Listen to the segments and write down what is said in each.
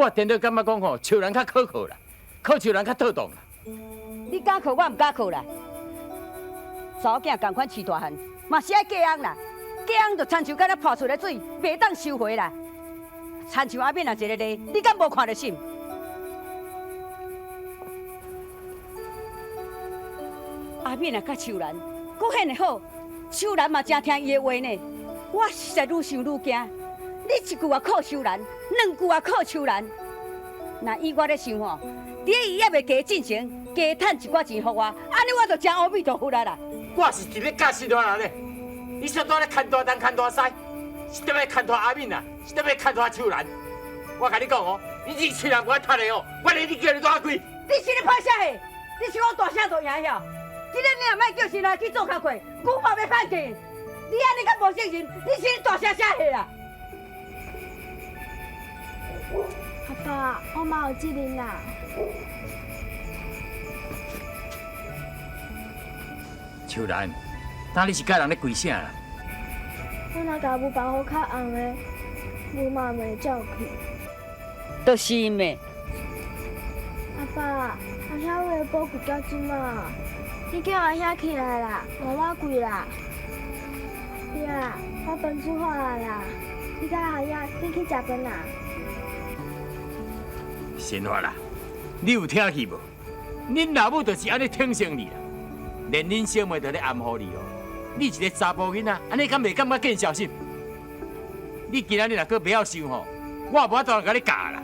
我顛倒感覺講吼，秋蘭較可靠啦，靠秋蘭較妥當啦。你敢靠，我毋敢靠啦。查某囝仝款飼大漢，嘛是愛嫁翁啦。嫁翁就親像敢若潑出的水，袂當收回啦。親像阿敏若一个例，你敢無看著心？阿敏啊，佮秋蘭，閣顯會好，秋蘭嘛誠聽伊的話呢。我實在愈想愈驚。你一句話靠秋蘭，兩句話靠秋蘭。若以我咧想吼，佇伊猶未嫁進前，加趁一寡錢予我，按呢我就誠阿彌陀佛啊啦。我是佇咧教新大人咧，你煞拄咧牽大東牽大西，是踮咧牽拖阿敏啊，是踮咧牽拖秋蘭。我共你講哦，你這喙人無愛踢的哦，我連你叫你大開。你是咧拍啥戲？你是講大聲就贏曉？今日你若莫叫新來去做工課，牛嘛欲歹去。你按呢較無責任，你是咧大聲啥戲啦？阿爸，我嘛有責任啦。秋蘭，當你是佮人咧跪啥啦？我若共牛放予較紅的，牛嘛袂走去。就是咩？阿爸，阿兄为了宝跪到這馬，你叫阿兄起來啦，無我跪啦。對啊，我飯煮好啊啦，你佮阿兄緊去食飯啦。新華啦，你有聽去無？恁老母就是按呢挺生你啦，連恁小妹都咧暗唬你哦。你一個查埔囡仔，按呢敢袂感覺見笑心？你今仔日若閣袂曉想吼，我也無法度共你教啦。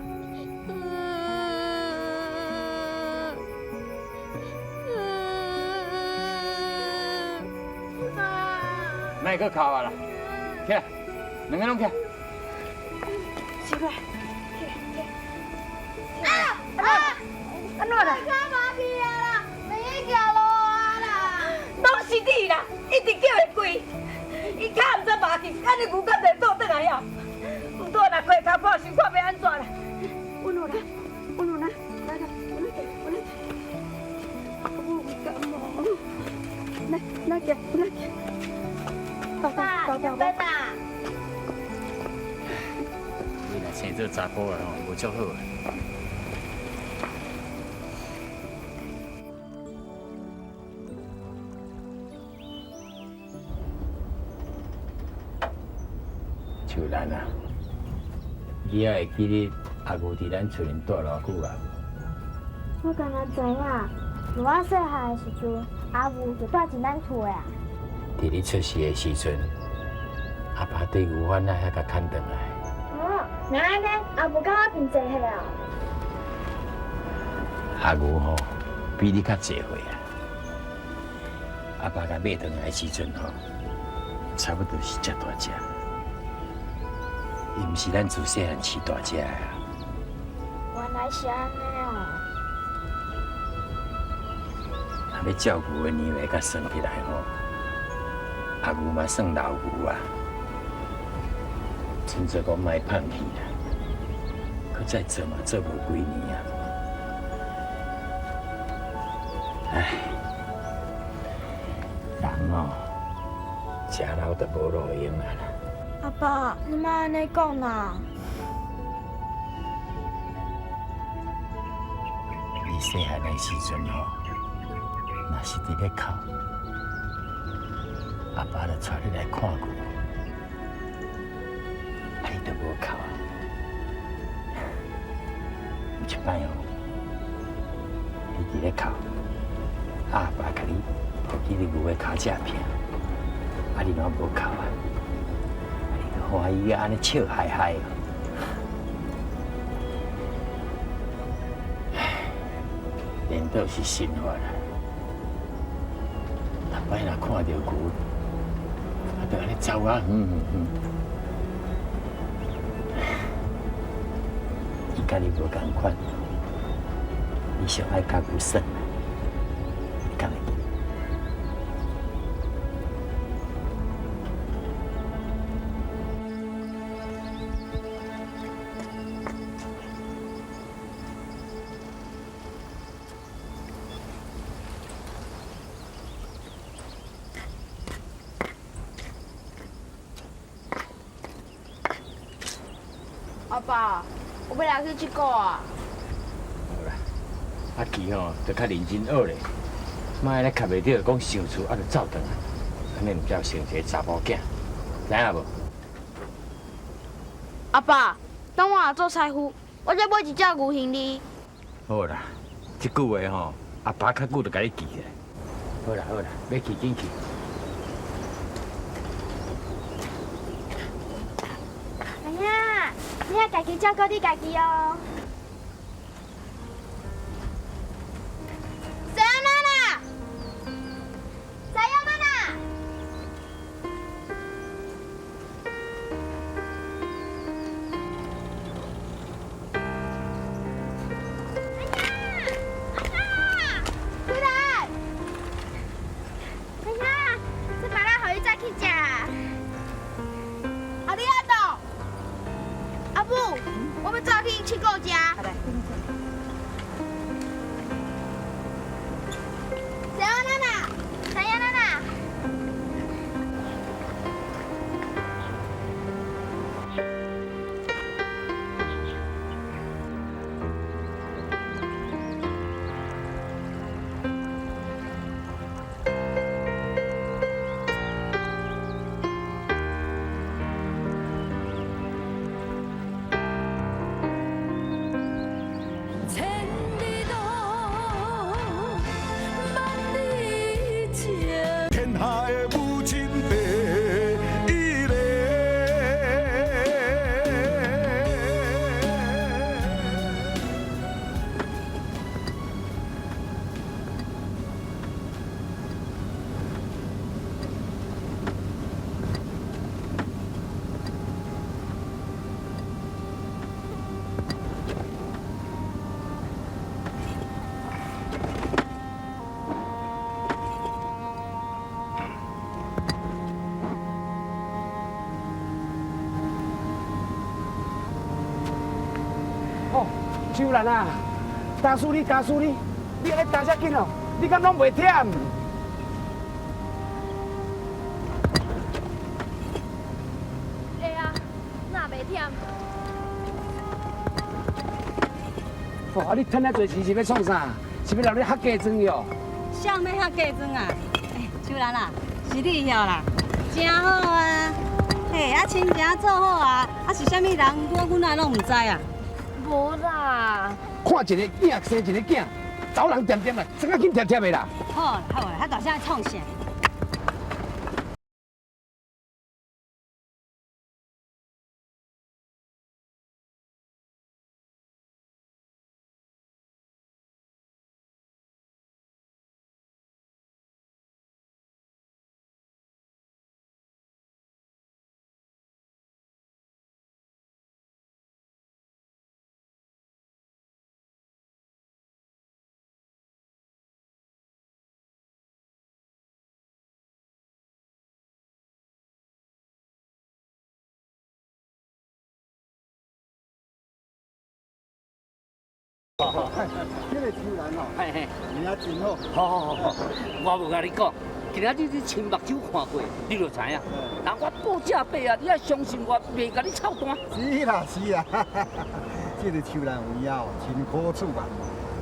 莫閣哭啊啦，起來，兩个攏起來。起來，起來，起來。啊啊！按怎啦？跤麻去啊啦，袂用行路啊啦。攏是你啦，一直叫伊跪，伊跤毋知麻去，按呢牛敢會倒轉來哦？毋拄若跪跤破，想看欲按怎啦？溫柔啦，溫柔啦，來來，阮來，阮來。我有感冒，來來行，來行。爸，食飯啦。你若生做查埔啊吼，無足好啊。秋蘭啊，你還會記得阿牛佇咱厝裡蹛偌久啊？我敢若知影，自我細漢的時陣，阿母就蹛佇咱厝的啊。佇你出世的時陣，阿爸對牛番仔遐共牽轉來。哦，那按呢，阿母佮我平濟歲哦。阿牛吼，比你較濟歲啊。阿爸共買轉來的時陣吼，差不多是遮大隻。伊毋是咱自細漢飼大隻的啊。原來是按呢哦。若欲照牛的年月佮算起來吼，阿牛嘛算老牛啊。振作講莫放棄啦，閣再做嘛做無幾年啊。唉，人哦，食老就無路用啊啦。阿爸，你莫按呢講啦。你細漢的時陣吼，若是佇咧哭，阿爸就帶你來看牛，啊，你就無哭啊。有一擺哦，你佇咧哭，阿爸共你抱起你牛的跤脊片，啊，你嘛無哭啊，啊，你就歡喜啊，按呢笑嗨嗨哦。唉，連倒是新法啦。逐擺若看著牛，啊，就按呢走啊遠遠遠。伊佮你無仝款，伊上愛佮牛耍，你敢會記？阿爸，我欲來去七股啊。好啦，阿奇吼，就較認真學咧，莫按呢卡袂著講想厝，啊就走轉來，按呢毋才有成一個查埔囝，知影無？阿爸，等我若做師傅，我才買一隻牛予你。好啦，這句話吼，阿爸較久就共你記起來。好啦好啦，欲去緊去。阿兄，你愛家己照顧你家己哦。さよなら。さよなら。回來！阿兄，這芭樂予你早去食。阿你阿豆，阿母，我欲走去七股食。さよなら，さよなら。千里路，萬里情。天下的母親第一个。哦，秋蘭啊，擔輸你，擔輸你，你按呢擔遮緊哦，你敢攏袂忝？會啊，哪袂忝？哦，啊你趁遐濟錢是欲創啥？是欲留咧學嫁妝喲？啥欲遐嫁妝啊？欸，秋蘭啊，是你曉啦，真好啊！嘿，啊親情做好啊，啊是啥物人，阮仔攏毋知啊。無啦。看一個囝生一個囝，查某人恬恬啦，裝較緊貼貼的啦。好啦好啦，遐大聲創啥？這個秋蘭哦，嘿嘿，名真好。好好好好，我無共你講，今仔日你親目睭看過，你就知影。那我報這白啊，你愛相信我，袂共你臭單。是啦是啦，這個秋蘭有影哦，真可取啊。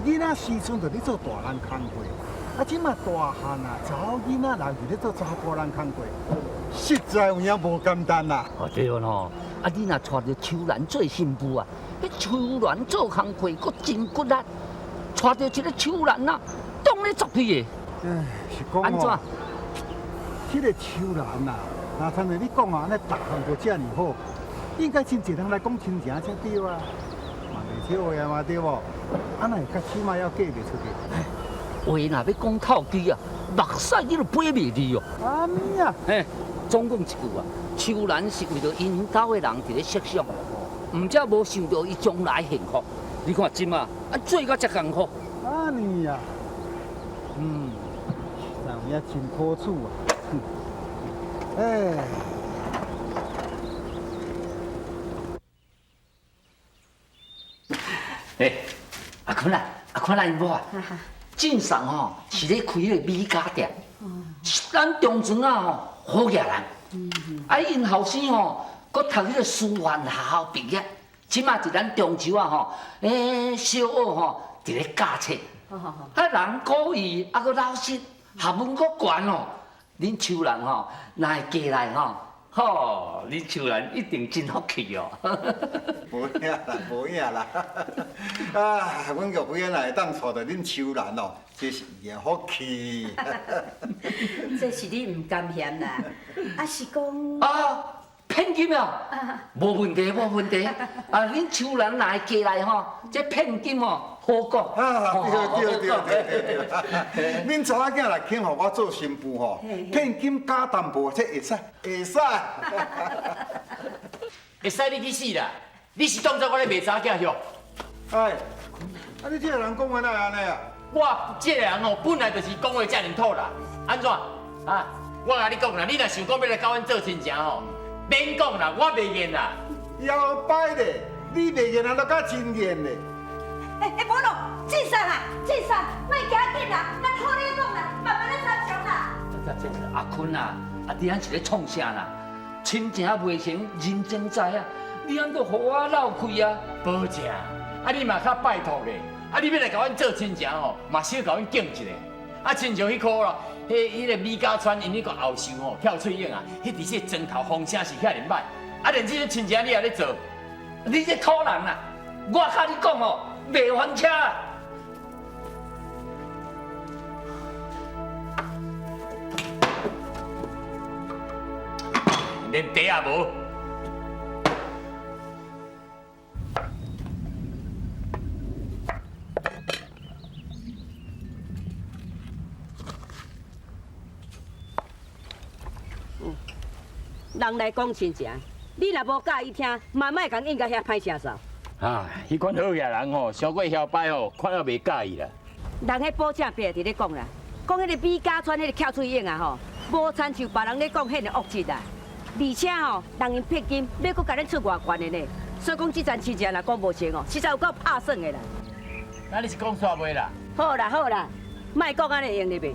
囡仔時陣就咧做大人工課，啊，這馬大漢啊，查某囡仔人就咧做查埔人工課，實在有影無簡單啦。哦對咯，啊你若娶著秋蘭做新婦啊，彼秋蘭做工課閣真骨力，娶著一個秋蘭啊，當咧作屁的。唉，是講按怎？這個秋蘭啊，若親像你講啊，按呢逐項都遮爾好，應該真濟人來講親情才對啊，嘛袂少話啊嘛對無？啊，哪會到這馬猶嫁袂出去？話若欲講透機啊，目屎你都飛袂離哦。按呢啊？嘿，總講一句啊，秋蘭是為著𪜶兜的人佇咧設想，毋才無想著伊將來幸福。你看這馬啊，做甲遮艱苦。按呢啊？嗯，有影真可取啊。哎。欸，阿坤啊，阿坤啊，𪜶某啊，正上吼是咧開彼个美甲店，咱中庄仔吼好額人，啊𪜶後生吼，閣讀彼个師範學校畢業，這馬佇咱中州啊吼，欸，小學吼，佇咧教冊，啊人古意，啊閣老實，學問閣懸哦。恁秋蘭吼，若會嫁來吼，吼，恁秋蘭一定真福氣哦。無影啦，無影啦。啊，阮玉妃若會當娶著恁秋蘭哦，這是伊的福氣。這是你毋甘嫌啦，啊是講啊，騙金啊，無問題，無問題。啊，恁秋蘭若會嫁來吼，這騙金哦，好講。啊，對對對對對。恁查某囝若肯予我做新婦吼，騙金加淡薄，這會使，會使。會使你去死啦！你是當作我咧賣查某囝許？哎，啊你這个人講話哪會按呢啊？我這个人哦，本來就是講話遮爾吐啦。按怎？啊，我共你講啦，你若想講欲來佮阮做親情吼，免講啦，我袂願啦。搖擺咧，你袂願啊，都較真願咧。欸欸，無咯，進山啊，進山，莫行緊啦，咱好咧講啦，慢慢咧參詳啦。阿坤啊，啊你按是咧創啥啦？親情袂成，人情在啊！你按都予我落氣啊！保證，啊你嘛較拜託咧，啊你欲來共阮做親情吼，嘛小共阮敬一下。啊，親像彼箍咯，彼个米家川𪜶彼个後秀吼，跳翠影啊，彼佇這磚頭風聲是遐爾歹。啊，連這種親情你也咧做，你這土人啊！我佮你講哦，袂翻車。連茶也無。人來講親情，你若無佮意聽，嘛莫共應甲遐歹聲嗽。啊，彼款好額人吼，傷過囂擺吼，看了袂佮意啦。人彼保正伯佇咧講啦，講彼個米家川彼個翹喙影啊吼，無親像別人咧講彼个惡質啦。而且吼，人𪜶騙金欲閣共咱出外懸的呢，所以講這層親情若講無成哦，實在有夠拍算的啦。那你是講煞未啦？好啦好啦，莫講按呢用咧袂。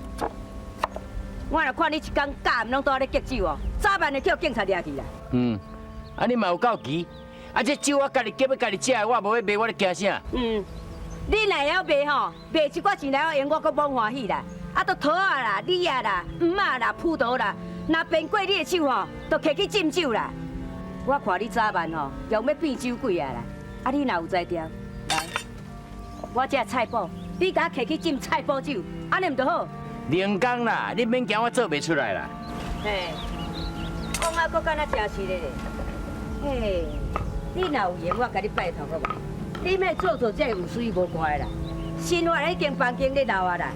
我若看你一工到暗攏拄仔咧敬酒哦，早晚會叫警察掠去啦。嗯，啊你嘛有夠奇，啊這酒我家己敬欲家己食的，我無欲賣，我咧驚啥？嗯，你若會曉賣吼，賣一寡錢來用，我閣罔歡喜啦。啊，都桃仔啦、李仔啦、黃仔啦、葡萄啦，若變過你的手吼，就摕去浸酒啦。我看你早晚吼，用欲變酒鬼啊啦。啊，你若有才調，來，我這菜脯，你共我摕去浸菜脯酒，按呢毋就好？兩工啦，你免驚我做袂出來啦。嘿，講啊，閣敢若誠實的咧。嘿，你若有閒，我共你拜託好無？你莫做做這有水無塊的啦。新發彼間房間咧留啊啦。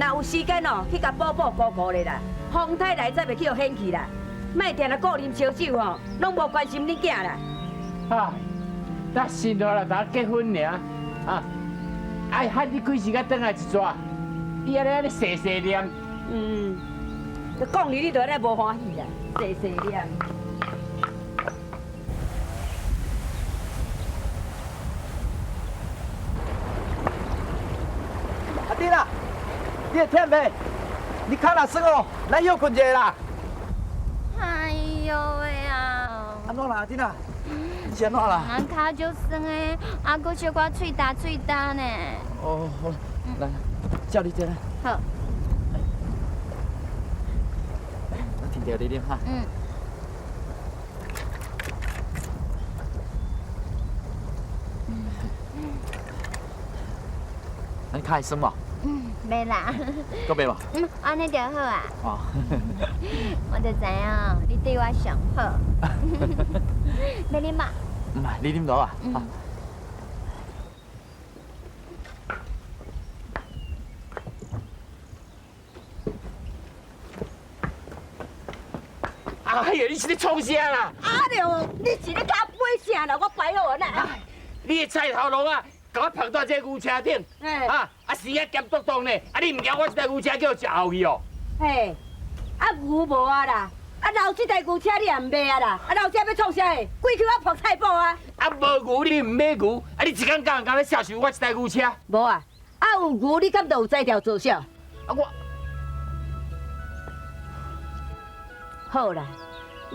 若有時間哦，去共補補糊糊咧啦。風颱來才袂去予掀去啦。莫定定顧啉燒酒吼，攏無關心恁囝啦。啊，咱新發啦，才結婚爾，啊，愛喊你幾時才轉來一逝？你按呢按呢細細念，嗯，講你你就按呢無歡喜啦，細細念。阿弟啦，你會忝袂？你跤若酸哦，咱歇睏一下啦。哎喲喂啊！按怎啦，阿弟啦？你是按怎啦？俺跤足酸的，啊，閣小可喙焦喙焦呢。哦，好，來。叫你這來。好。我停著你啉哈。嗯。你跤會酸無？嗯，袂啦。閣袂無？嗯，按呢就好啊。哦。我就知影你對我上好。欲啉嘛？毋係，你啉到啊？嗯。哎呀，你是咧創啥啦？阿娘，你是咧共我背啥啦？我擺好啊啦。你的菜頭籠啊，共我放佇這牛車頂，啊啊，死啊鹹篤篤呢！啊，你毋驚我這台牛車叫食後去哦？嘿，啊牛無啊啦，啊留這台牛車你也毋賣啊啦，啊留這欲創啥的？規氣我曝菜脯啊！啊無牛你毋買牛，啊你一工到晚敢咧銷售我這台牛車？無啊，啊有牛你敢就有才調做啥？啊我。好啦，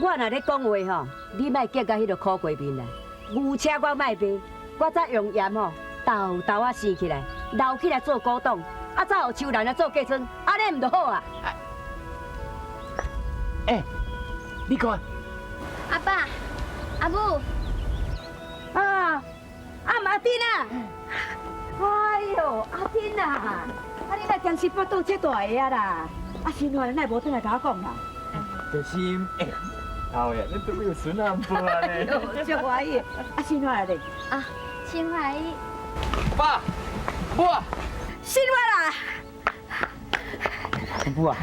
我若咧講話吼，你莫激甲彼个苦瓜面啦。牛车我莫卖，我才用盐吼豆豆仔生起来，留起来做古董，啊，再予秋兰来做嫁妆，按呢毋就好啊？欸，你看，阿爸、阿母，啊，阿阿珍啊，哎哟，阿珍啊，啊你哪坚持腹肚这大个啊啦？啊，新华哪会无转来共我讲啦？就是，欸，老爷，你都有孙仔婆啊呢？足欢喜，啊，新华咧？啊，新华伊。爸，母啊，新华啦！母啊，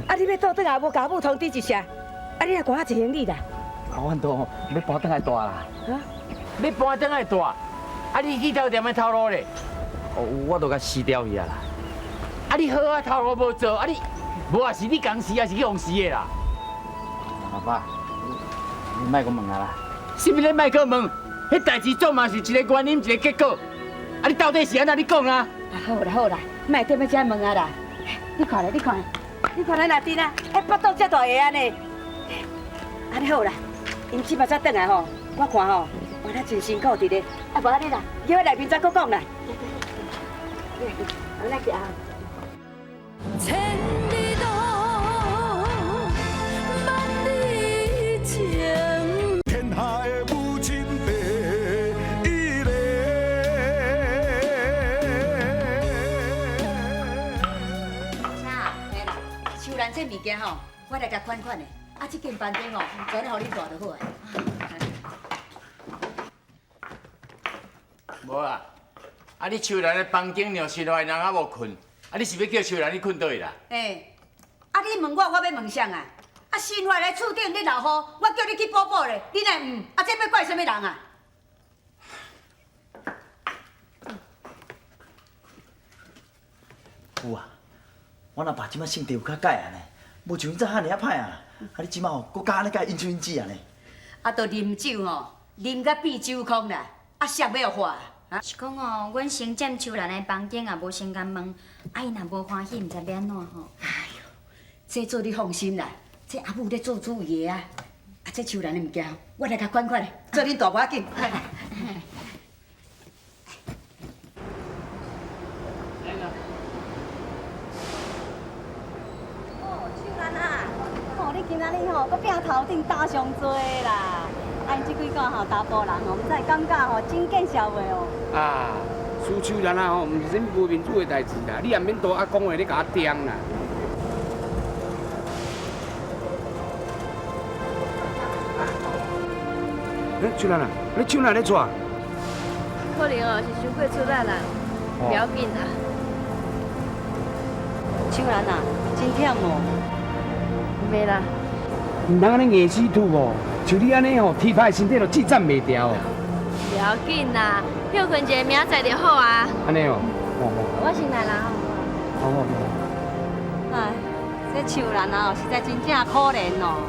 啊，你欲倒转来无？共母通知一声，啊，你来赶仔一行李啦。啊，阮都欲搬转来蹛啦。啊？欲搬转来蹛？啊，你去头店的头路咧？哦，我都共辞掉去啊啦。啊，你好啊，头路无做，啊你，无也是你公司，也是去予辞的啦。阿爸，你莫阁问啊啦。啥物咧莫阁问？彼代志总嘛是一个原因，一个结果。啊，你到底是按怎？你讲啊！啊，好啦好啦，莫踮咧遮问啊啦。你看咧，你看，你看咱阿珍啊，彼腹肚遮大个按呢。按呢好啦，𪜶这摆才转来吼，我看吼，原来真辛苦伫咧。啊，无按呢啦，入去内面再阁讲啦。来，来行。千里路，万里情。天下的母亲第一个。啥？嘿啦，秋兰这物件吼，我来共款款的。啊，这间房间吼，就按呢予恁蹛就好啊。无啦，啊你秋兰的房间让新华的人犹无睏，啊你是欲叫秋兰去睏佗位啦？欸，啊你问我，我欲问啥啊？啊新华来厝顶咧落雨，我叫你去补补咧，你若毋，啊这欲怪啥物人啊？有啊，阮阿爸这摆性地有较改啊呢，无像以前遐尔仔歹啊。啊你这摆吼，阁敢按呢共伊饮酒饮子啊呢？啊，都啉酒吼，啉甲变酒空啦，啊谁欲予喝？啊？是讲哦，阮先占秋兰的房间也无先共问，啊伊若无欢喜，毋知欲按怎吼。哎哟，这做你放心啦，这阿母咧做主意的啊。啊，这秋兰的物件，我来共管管，做恁大无要紧。哦，秋兰啊，哦，你今仔日吼，阁拼头顶担上济啦。啊，𪜶这几个吼，查埔人吼，毋知会感觉吼，真见笑袂哦。啊，输秋兰啊吼，毋是啥物无面子的代志啦，你也免多爱讲话，咧共我刁啦。欸，秋兰啊，你手哪咧掣？可能哦是伤过出力啦，不要紧啦。秋兰啊，真忝哦。袂啦。毋通按呢硬死吐哦，像你按呢吼，铁歹身体就积攒袂牢。不要紧啦，歇睏一下，明仔载就好啊。按呢哦，我先来啦。好好好。哎，这秋兰啊，实在真正可怜哦。